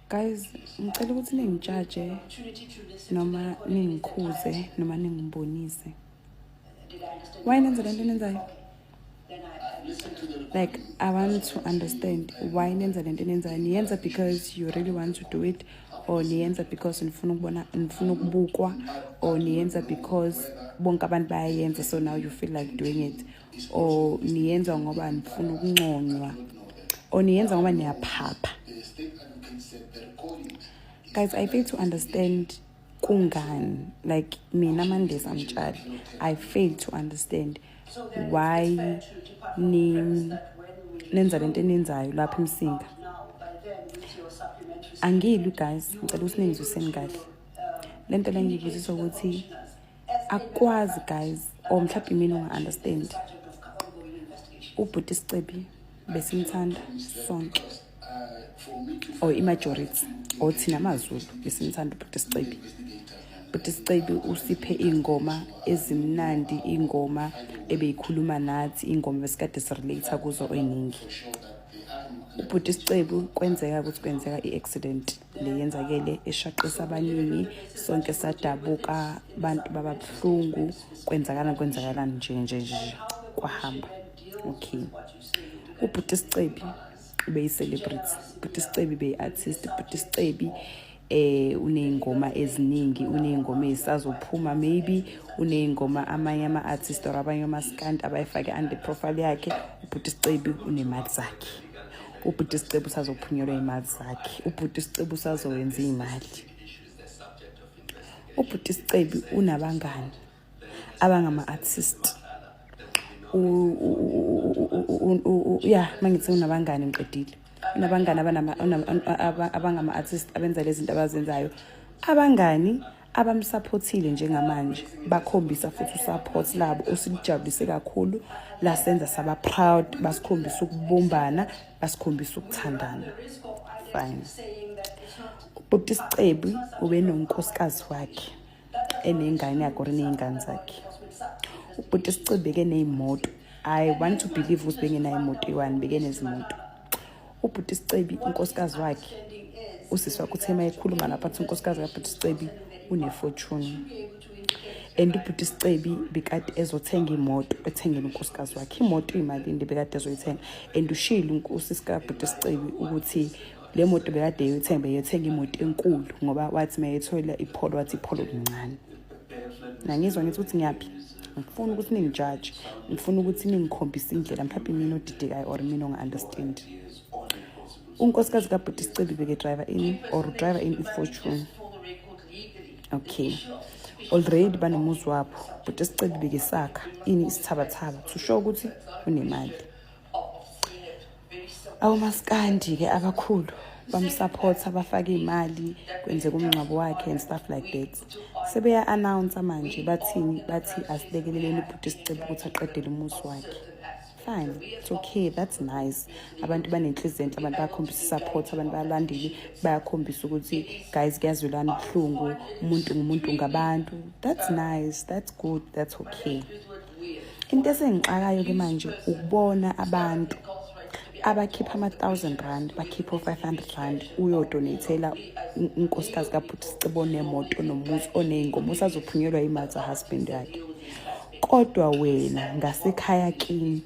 Guys, ngicela ukuthi ningijaje noma ningikhuze noma ningibonise. Why nenza lento enenzayo? Like, I want to understand why nenza lento enenzayo. Niyenza because you really want to do it, or niyenza because nifuna ukubona, nifuna ukubukwa, or niyenza because bonke abantu bayayenza, so now you feel like doing it, or niyenza ngoba nifuna ukunconywa, or niyenza ngoba niyaphapha? Guys, I fail to understand kungani. Like, mina Mandisa Mtshali, I fail to understand why ni nenza lento enenzayo lapha eMsinga. Angilwi, guys, ngicela ukuthi ningizwiseni kahle. Lento le ngibuziswa ukuthi akwazi, guys, or mhlawumbe mina unga-understand. Ubhuti Sicebi besimthanda sonke, or i-majority, or thina amaZulu besimthanda ubhuti Sicebi. Bhuti Sicebi usiphe iy'ngoma ezimnandi, iy'ngoma ebeyikhuluma nathi, iy'ngoma besikade sirelate kuzo ey'ningi. Ubhuti Sicebu, kwenzeka ukuthi kwenzeka i-accident le yenzakele eshaqisa abaningi, sonke sadabuka, abantu bababuhlungu, kwenzakala kwenzakalani nje nje nje, kwahamba. Okay, ubhuti Sicebi ubeyi-celebrity, ubhuti Sicebi beyi-artist, ubhuti Sicebi uney'ngoma eziningi, uney'ngoma ey'sazophuma, maybe uney'ngoma amanye ama-artist or abanye omaskandi abayifake under profile yakhe. Ubhuti Sicebi unemali zakhe, ubhuti Sicebi usazophunyelwa iy'mali zakhe, ubhuti Sicebi usazowenza iy'mali, ubhuti Sicebi unabangani abangama-artist. Ya, mangithi unabangani, ngiqedile. Unabangani abangama-artist abenza lezi zinto abazenzayo, abangani abamsupportile njengamanje, bakhombisa futhi usupport labo osilujabulise kakhulu, lasenza saba proud, basikhombisa ukubumbana, basikhombisa ukuthandana. Fine. Ubhuti Sicebi ube nonkosikazi wakhe enengane yakhe or eney'ngane zakhe. Ubhuti Sicebi bekeney'moto. I want to believe ukuthi bengenayo imoto eyi-one, bekenezimoto. Ubhuti Sicebi, unkosikazi wakhe, usisi wakhe uthe uma ekhuluma lapha, athi unkosikazi kabhuti Sicebi une-fortune, and ubhuti Sicebi bekade ezothenga imoto, ethengele unkosikazi wakhe imoto. Iyimalini le bekade ezoyithenga? And ushilo usisi kabhuti Sicebi ukuthi le moto bekade eyothenga, beyothenga imoto enkulu, ngoba wathi mayethola iPolo, wathi iPolo lincane. Nangizwa ngithi ukuthi ngiyaphi. Ngifuna ukuthi ningijaje, ngifuna ukuthi ningikhombise indlela, mhlawumbe mina odidekayo or mina onga-understand. Unkosikazi kabhuti Sicebi beke-driver in or driver in i-Fortune. Okay, already banomuzi wabo. Bhuti Sicebi bekesakha ini isithabathaba to show ukuthi unemali. Awomaskandi-ke abakhulu bamsupport, abafaka iy'mali, kwenzeka umngcwabo wakhe and stuff like that. Sebeya-announce manje, bathini? Bathi asilekeleleni ubhuti Sicebi ukuthi aqedele umuzi wakhe. Fine, it's okay, that's nice. Abantu banenhliziyo enhle, abantu bayakhombisa i-support, abantu bayalandile, bayakhombisa ukuthi, guys, kuyazwelana, ubuhlungu, umuntu ngumuntu ngabantu. That's nice, that's good, that's okay. Into esengixakayo-ke manje ukubona abantu abakhipha ama-R1000, bakhipha o-R500, uyodonatela unkosikazi kabhuti Sicebo onemoto, nomuzi, oney'ngoma, usazophunyelwa imali za-husband yakhe, kodwa wena ngasekhaya kini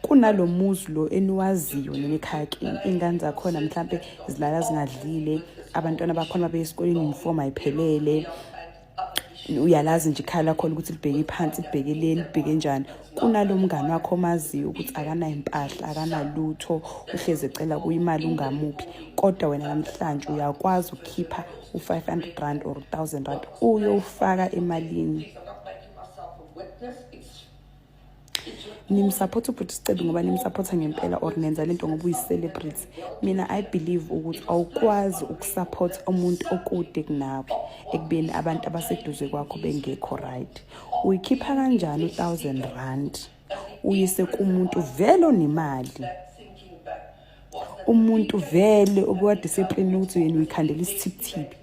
kunalo muzi lo eniwaziyo nina ekhaya kini, iy'ngane zakhona mhlampe zilala zingadlile, abantwana bakhona babe esikoleni uniform ayiphelele, uyalazi nje ikhaya lakhona ukuthi libheke phansi, libheke leni, libheke njani. Kunalo mngani wakho omaziyo ukuthi akanayo impahla, akanalutho, uhlezi ecela kuyimali ungamuphi, kodwa wena namhlanje uyakwazi ukukhipha u-R500 or R1000 uyofaka emalini. Nimsupport ubhuti Sicebi ngoba nimsupporta ngempela, or nenza lento ngoba uyi-celebrity? Mina I believe ukuthi awukwazi ukusupport umuntu okude kunawe ekubeni abantu abaseduze kwakho bengekho right. Uyikhipha kanjani u-R1000 uyise kumuntu vele onemali, umuntu vele obukade seplanini ukuthi yena uyikhandela isithibithibi,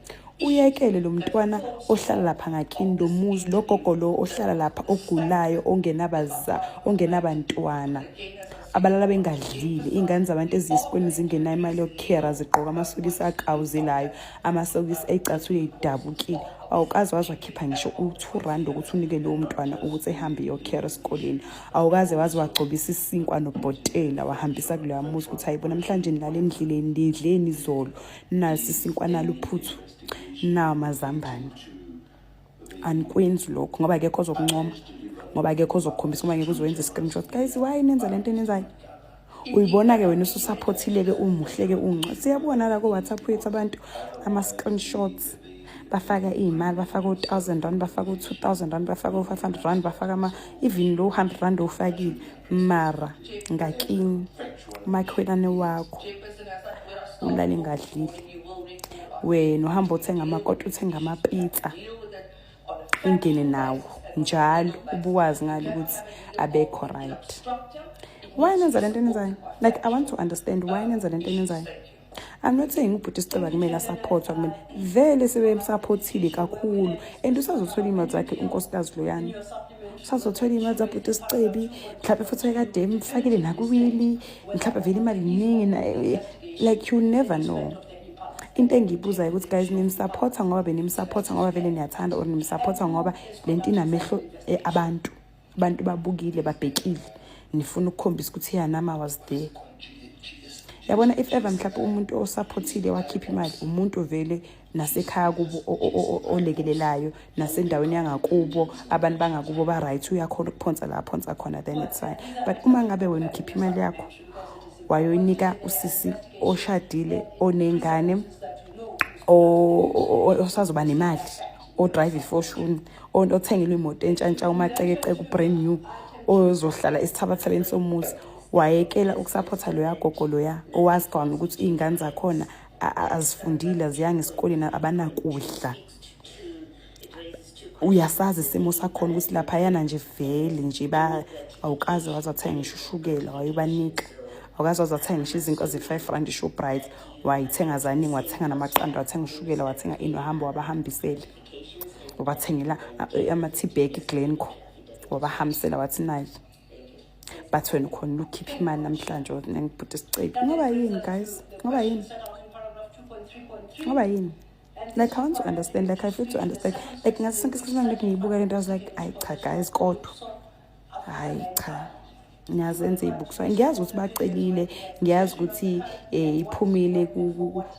uyekele lo mntwana ohlala lapha ngakini, lo muzi, lo gogo lo ohlala lapha ogulayo, ongenabaza, ongenabantwana? Abalala bengadlile, iy'ngane zabantu eziyisikwini zingenayo imali yokukhera, zigqoka amasokisi akawuzelayo, amasokisi ey'cathulo ey'dabukile. Awukaze waze wakhipha ngisho u-R2 ukuthi unike lowo mntwana ukuthi ehambe iyokhera esikoleni. Awukaze waze wagcobisa isinkwa nobhotela wahambisa kuloya muzi ukuthi hayibo, namhlanje nilale endleleni, nidleni izolo, nasi isinkwa, nalo uphuthu, nawo amazambane. Anikwenzi lokho ngoba akekho ozokuncoma, ngoba akekho ozokukhombisa, uma ngeke uzowenza i-screenshot. Guys, why nenza lento enenzayo? Uyibona-ke wena ususaphothile-ke, umuhle-ke, unco. Siyabona la ku-WhatsApp wethu abantu ama-screenshots, bafaka iy'mali, bafaka u-R1000, bafaka u-R2000, bafaka u-R500, bafaka ama even lo R100 owufakile. Mara ngakini umakhelwane wakho ulale ngadlile, wena uhamba uthenga amakota, uthenga amapizza, ungene nawo njalo, ubuwazi ngalo ukuthi abekho right. Why nenza lento enenzayo? Like, I want to understand why nenza lento enenzayo. I'm not saying ubhuti Siceba kumele asaphothwa, kumele vele sebemsaphothile kakhulu and usazothola iy'mali zakhe unkosikazi loyana, usazothola iy'mali zabhuti Sicebi, mhlawumbe futhi wayekade emfakile naku-will, mhlawumbe vele imali iningi. Like, you never know. Into engiyibuzayo ukuthi, guys, nimsaphotha ngoba benimsaphotha ngoba vele niyathanda, or nimsaphotha ngoba le nto inamehlo abantu, abantu babukile, babhekile, nifuna ukukhombisa ukuthi ya, nami I was there? Yabona, if ever mhlawumbe umuntu osaphothile wakhipha imali, umuntu vele nasekhaya kubo olekelelayo, nasendaweni yangakubo, abantu bangakubo ba-right, uyakhona ukuphonsa la aphonsa khona, then it's fine. But uma ngabe wena ukhipha imali yakho wayoyinika usisi oshadile, onengane, osazoba nemali, odrive iFortuner, othengelwe imoto entshantsha, umacekeceke, ubrand new, ozohlala esithabathabeni somuzi, wayekela ukusaphotha loya gogo loya owazi kwana ukuthi iy'ngane zakhona azifundile, aziyanga esikoleni, abanakudla, uyasazi isimo sakhona ukuthi laphayana nje vele nje ba awukaze waze wathenga ngisho ushukela wayobanika, awukaze waze wathenga ngisho izinto ze-R5 iShoprite, wayithenga zaningi, wathenga namaqanda, wathenga ushukela, wathenga ini, wahamba wabahambisela, wabathengela ama-tea bag, Glenco, wabahambisela, wathi nayi. But wena ukhona ukukhipha imali namhlanje ngibhuti Sicebi ngoba yini, guys? Ngoba yini? Ngoba yini? Like, I want to understand. Like, I feel to understand. Like, ngaso sonke isikhathi ngilokhu ngiyibuka lento, I was like, ayi cha guys, kodwa hayi cha, niyazenza iy'bukiswayo. Ngiyazi ukuthi bacelile, ngiyazi ukuthi iphumile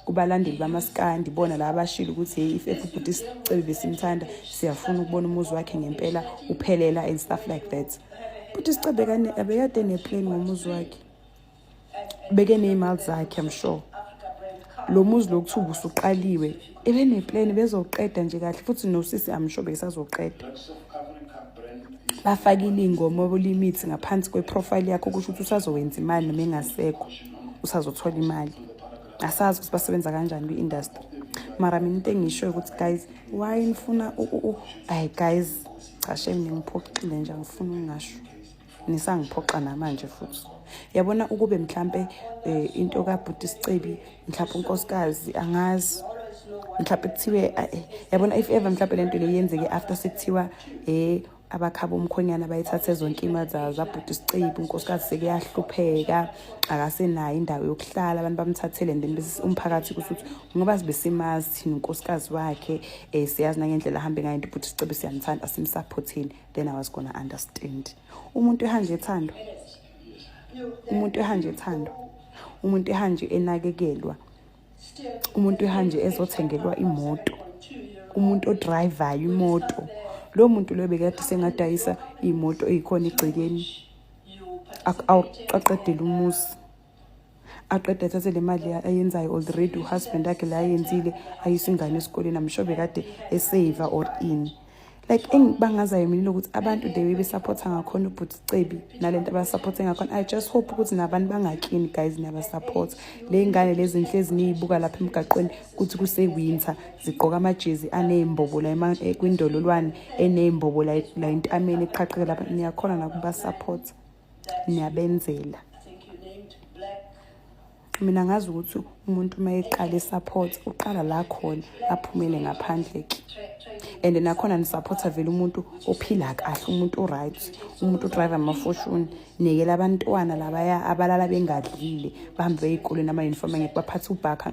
kubalandeli bamaskandi, bona la abashilo ukuthi hey, if ubhuti Sicebi besimthanda, siyafuna ukubona umuzi wakhe ngempela uphelela and stuff like that. Bhuti Sicebi abekade neplan ngomuzi wakhe, beke ney'mali zakhe. I'm sure lo muzi lo kuthiwa usuqaliwe, ebeneplan bezoqeda nje kahle futhi nosisi, I'm sure besazoqeda. Bafakile iy'ngoma limit ngaphansi kweprofile yakho, kusho ukuthi usazowenza imali noma engasekho, usazothola imali. Asazi ukuthi basebenza kanjani kwi-industry, mara mina into engishoyo ukuthi, guys, why nifuna ayi guys, cha shame, ningiphoxile nje, angifuni ukungasho, nisangiphoxa namanje futhi. Yabona, ukube mhlambe into kaBhuti Sicebi, mhlawumbe unkosikazi, angazi, mhlawumbe kuthiwe yabona, if ever mhlawumbe lento le yenzeke after sekuthiwa abakhaba umkhonyana bayithathe zonke imali zabhuti Sicebi, unkosikazi sekuyahlupheka, akasenayo indawo yokuhlala, abantu bamthathele, and then bese umphakathi kusho ukuthi ngoba sibe simazi thina unkosikazi wakhe, siyazi nangendlela ahambe ngayo into, ubhuti Sicebi siyamthanda, asimsaphotheni, then I was gonna understand. Umuntu ehanje ethandwa, umuntu ehanje ethandwa, umuntu ehanje enakekelwa, umuntu ehanje ezothengelwa imoto, umuntu odrayivayo imoto, lo muntu lo bekade sengadayisa iy'moto ey'khona egcekeni, awuqaqedele umuzi, aqede athathe le mali ayenzayo already uhusband akhe la ayenzile, ayise ingane esikoleni. I'm sure bekade esave or in. Like, engibangazayo mina ukuthi abantu the way besupporta ngakhona ubhuti Cebi nalento abasupporte ngakhona, I just hope ukuthi nabantu bangakini, guys, niyabasupport le ngane lezi nhlezi niyibuka lapha emgaqweni kuthi kuse-winter zigqoka amajezi aney'mbobo la kwindololwane, eney'mbobo la la entameni, eqhaqheke lapha. Niyakhona nakubasupport, niyabenzela. Mina ngazi ukuthi umuntu uma eqala e-support uqala la khona aphumele ngaphandle ke. And nakhona nisupporta vele umuntu ophila kahle, umuntu o-right, umuntu o-drive ama-Fortuner. Nikela abantwana labaya abalala bengadlile, bahambe baye ey'kolweni ama-uniform angekho, baphathe ubhakha.